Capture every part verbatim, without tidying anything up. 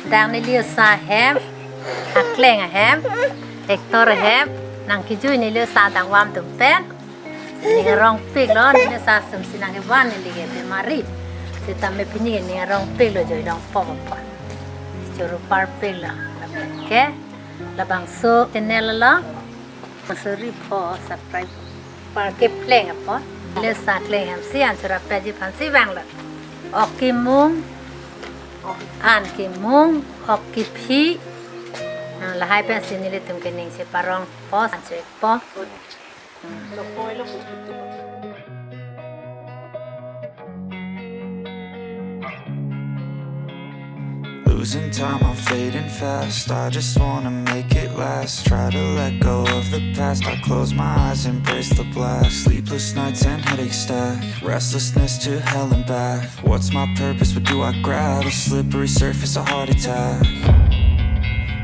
Dak neli osa hem, akleng ahem, actor ahem, nangkejui neli osa adang vam atum pen. Ning arongpiklo, neli osa atum si nangkevan neli ke bemari. Sitame pini ke ning arongpiklo, joi dong pop pop. Choro parpiklo. Ke, labangso channel lo. Sorry po, subscribe. Par kepleng apot. Neli osa akleng hem si an choro page aphan si vanglo. Ok kemung, an kemung, ok kephi. Ah, lahai pensi nelitum ke ning cheparong po, an chek po. Losing time, I'm fading fast. I just wanna make it last. Try to let go of the past. I close my eyes, embrace the black. Sleepless nights and headaches stack. Restlessness to hell and back. What's my purpose? What do I grab? A slippery surface, a heart attack.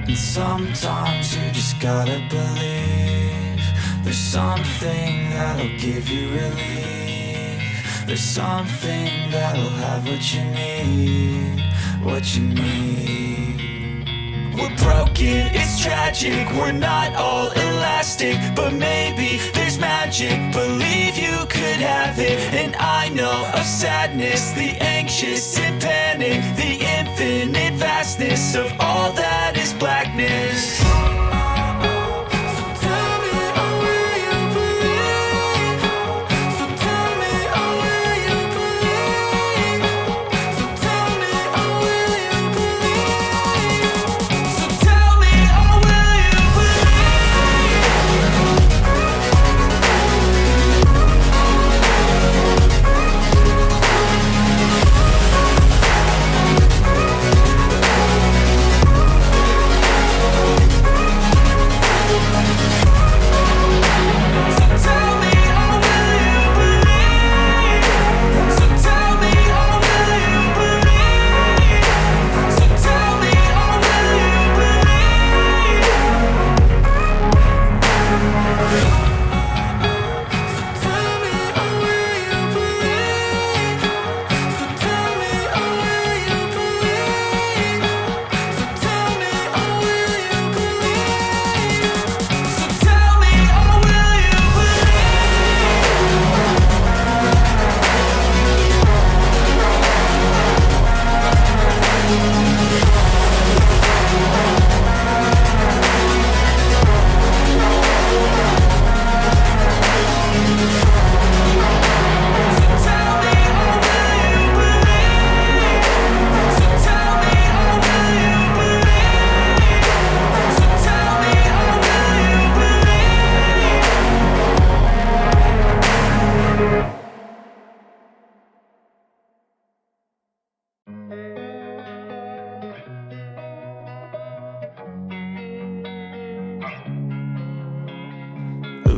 And sometimes you just gotta believe there's something that'll give you relief. There's something that'll have what you need, what you need. We're broken, it's tragic, we're not all elastic, but maybe there's magic. Believe you could have it, and I know of sadness, the anxious and panic, the infinite vastness of all that is blackness. So tell me, oh, will you believe? So tell me, oh, will you believe? So tell me, oh, will you believe? So tell me, oh, will you believe?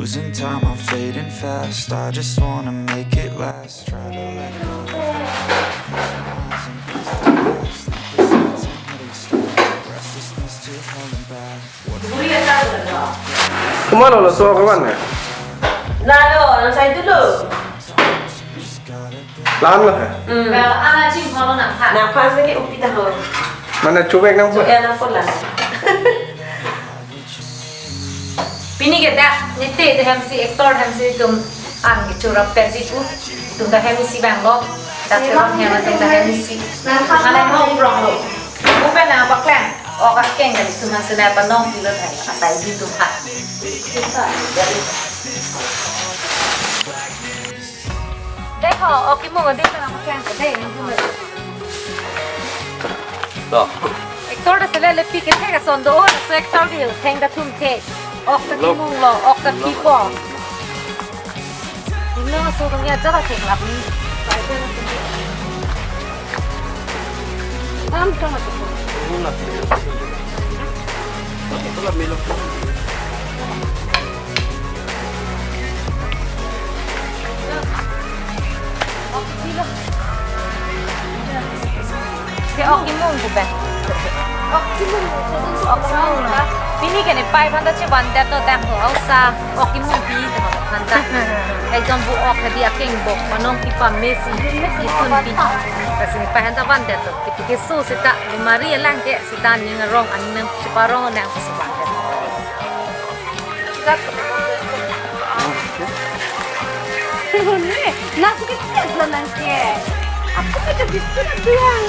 Losing time, I'm fading fast. I just wanna make it last. Try to let go. Close my eyes, embrace the past. Sleepless nights and headaches stack. Restlessness to hell and back. What's Kumano lo so kawan na? Lalo, nang sai dulu. Lam lo ha? Hmm. Well, ala jing holo nang ha. Nang pas lagi upi taho. Mane chubek nang So, po? Ela pola. Pini ke dak nite de hem si actor hem si tum an ke choro pet di pu. Tum ta hem si vanglo. Dak choro hem tum ta hem si. Nang ha. Mane mo prong lo. Upen na pakleng. Ok akeng kali tum an sila panong pilo thai. Asai di tum ha. Dekho, ok kemung adi na pakleng ke de, nang tum. To. Actor ta sele le pi ke thek ason do, so actor ke theng ta thum the. Ok ta Lo. Kemung lo, ok ta Lo. Pi po. Ino so kami aja ta thek lap ni. Tam tam aja. Ito lang, Milo. Ke ok kemung ko ba? Ok kemung. Ok kemung. Pini ke nepei aphanta chevandet lo tangho, hausa ok kemung pi tangho aphanta. Ekdom vo ok hadi akeng bok manong pi pame si, isun pi. Lasi nepei aphanta vandet lo. Kipike so seta, bimari alang ke seta ning arong, aning nangcheparong nang pusi vandet. Nasi ke tiap lo nang ke. Aku ke jadi sudah bilang.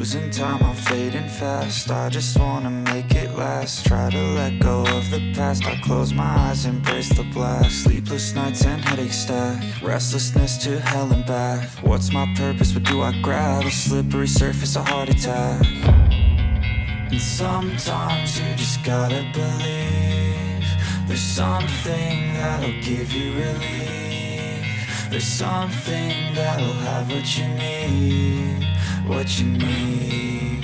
Losing time, I'm fading fast. I just wanna make it last. Try to let go of the past. I close my eyes, embrace the blast. Sleepless nights and headaches stack. Restlessness to hell and back. What's my purpose? What do I grab? A slippery surface, a heart attack. And sometimes you just gotta believe there's something that'll give you relief. There's something that'll have what you need, what you need.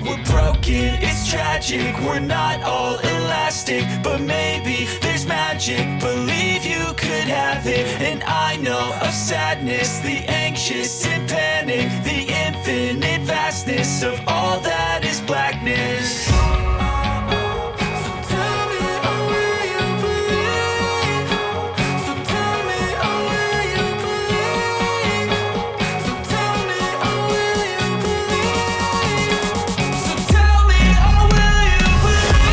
We're broken, it's tragic, we're not all elastic, but maybe there's magic. Believe you could have it, and I know of sadness, the anxious and panic, the infinite vastness of all that is blackness. So tell me, oh, will you believe? So tell me, oh, will you believe? So tell me, oh, will you believe? So tell me, oh, will you believe?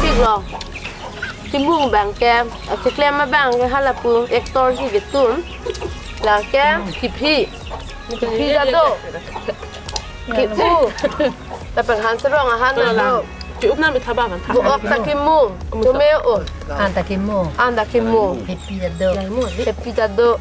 Thik lo. Kemung abang ke, keklem abang ke halapu actor si ketum. Lake kephi. Kephi ta do. Ke-u. Lapen hanserong ahan ta do. Ke-u nam itha ba man tha. Vo ok ta kemung. Chome o. An ta kemung. An ta kemung. Kephi ta do. Kephi ta do.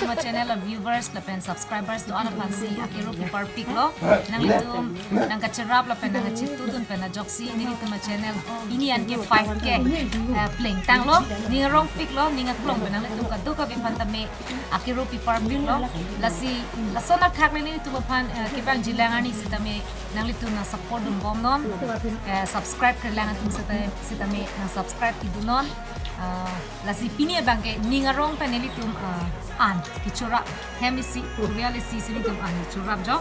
Tuma channel a viewers lapen subscribers do-an aphansi akero kepar piklo. Nanglitum nangkacherap lapen nangkachetudun pen ajoksi nelitum a channel pini an ke five K, eh, plengtanglo. Ning arong piklo, ning aklong pen nanglitum kadokave aphan tame akero kepar piklo. Lasi lason athak nelitum aphan, eh, kevangji lang arni sitame nanglitum nangsupport dunbomnon, eh, subscribe kelang atum seta-, sitame nangsubscribe kedonon. Ah, lasi pini abang ke ning arong pen nelitum, ah, an kechorap hem isi, real isi si nelitum an kechorap jo.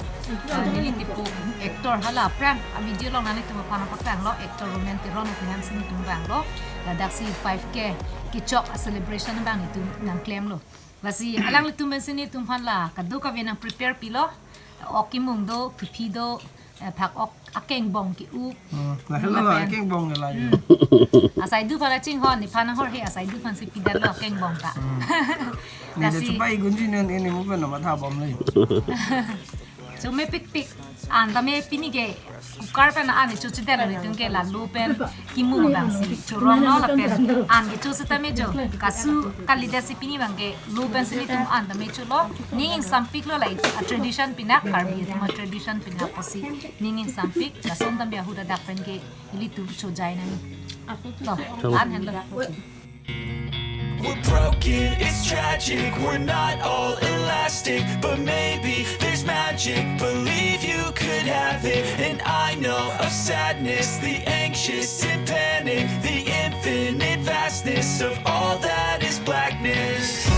Ah, neli tipo actor hala aphrang a video along nanglitum aphan paklanglo, actor Roman Teron atum hem si nelitum vanglo. Ladaksi five K kechok a celebration abang nelitum nangklemlo. Lasi alanglitum pensi nelitum aphan la kadokave nangprepare pilo. Ok kemung do, kephi do, eh, phak ok akengbong ke-u. Hmm, lahelo lo, lapen akengbong ke lahelo. Hmm. Asai du aphan kachinghon, nephan ahorhe asai du aphansi pidetlo akengbong ta. Hmm. Neli lasi chupai gunji nen ini mo pen nama tha bom le. Chome pikpik. An tame pini ke cooker pen an chochedetlo, nelitum ke la lo pen kemung abangsi choronglo lapen an kecho sitame jo kasu kalidetsi pini abang ke lo pensi nelitum an tame cholo. Ning ingsampiklo, la a tradition pinak, Karbi atum a tradition pinak pusi ning ingsampik. Lason tame ahut adak pen ke ilitum chojai nang. To, an henlo. We're broken, it's tragic, we're not all elastic, but maybe there's magic. Believe you could have it, and I know of sadness, the anxious and panic, the infinite vastness of all that is blackness.